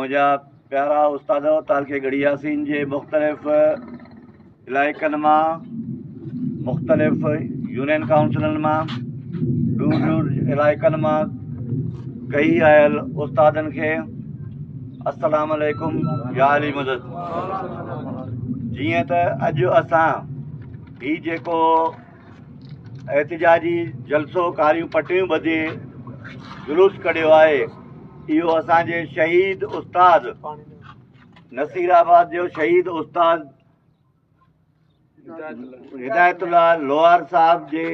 منهنجا پيارا استاد تعلقي ڳڙهي ياسين جي مختلف علائقن مان مختلف يونين ڪائونسلن مان دور دور علائقن مان ڪهي آيل استادن کي السلام عليڪم يا علي مدد. جيئن ته اڄ اسان هي جيڪو احتجاجي جلسو ڪاريون پٽيون ٻڌي جلوس ڪڍيو آهي، اهو اسان جي شهيد استاد نصير آباد جو شهيد استاد هدايت الله لوهار صاحب جي